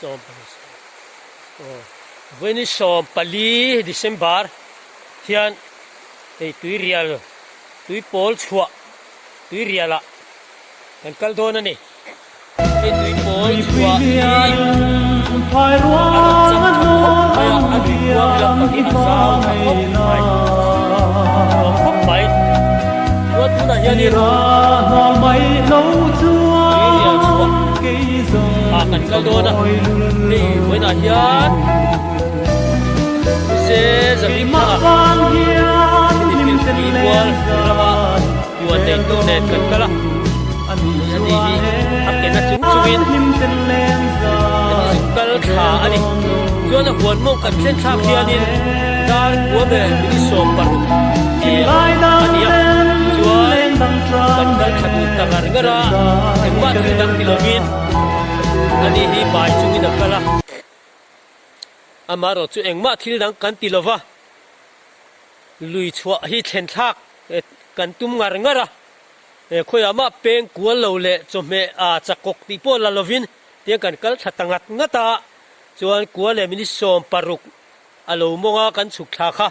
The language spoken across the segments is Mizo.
Sawm vawiin 14 December hian hei tuirial tuipawl chhuah tuirialah kan kal dawn a ni. Hei tuipawl chhuah hi a rawn chang tha khawp mai a, a lui kuang lampang hi a zau tha khawp mai, nuam khawp mai. Chuan tunah hianin tuirial chhuah ah kan kal dawn a, hei vawiinah hian se zahlim thanga heti thil kual rama huan neitu nen kan kal a. Ani hi a ke na chung chungin an zuk kal thla a ni. Chuan a huan mawng kan thlen thlak hianin dar kua ber minute 60 tir a ni a. Chuan kan kal thla dun ta ngar ngar a, engmah thil dang ti lovin ani hi bai chungin a kal a. Amaherawh chu engmah thil dang kan ti lova, lui chhuah hi thlen thlak kan tum ngar ngar a. He khawiah mah peng kual lo leh chawhmeh a chakawk tih pawh la lovin tiang kan kal thla ta ngat ngat a, chuan kua leh minute 60 a lo mawng a kan chhuk thla kha.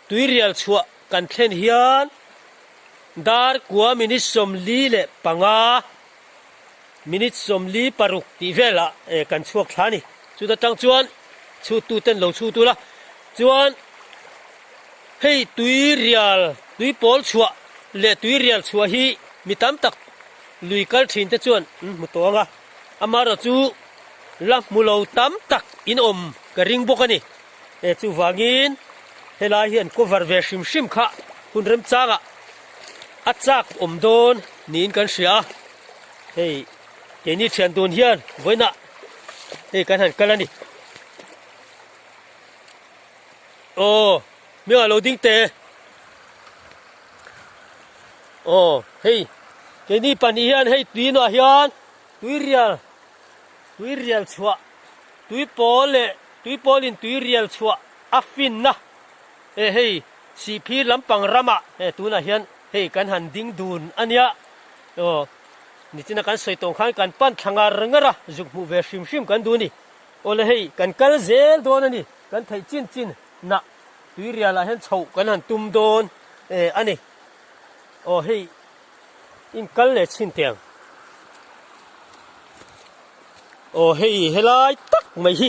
Tuirial chhuah kan thlen hian dar kua minute 45 minute 46 tih velah kan chhuak thla a ni. Chuta tang chuan chhuttu ten lo chhut ula chuan Hei tuirial, tuipawl chhuah leh tuirial chhuah hi mi tam tak lui kal thin te chuan an hmu tawh ang a, amaherawh chu la hmu lo tam tak in awm ka ring bawk a ni. E chuvangin helai hian cover ve hrim hrim kha hun remchangah a chak awm dawn niin kan hria a, hei keini thian dun hian vawiinah hei kan han kal a ni. Aw hmingah lo ding teh aw hei keini pahnih hian hei tuinuah hian tuirial tuirial chhuah tui pawl leh tui pawlin tuirial chhuah a finna e hei sihphir lampang ramah e tunah hian hei kan han ding dun a nia aw nichina kan sawi tawng khan kan pan thla ngar ngar a zuk hmuh ve hrim hrim kan duh a ni. Awle hei kan kal zel dawn a ni, kan theih chin chin nah tuirial ah hian chhoh kan han tum dawn a ni. Aw hei in kal leh chhin teh ang. Aw hei helai tak mai hi.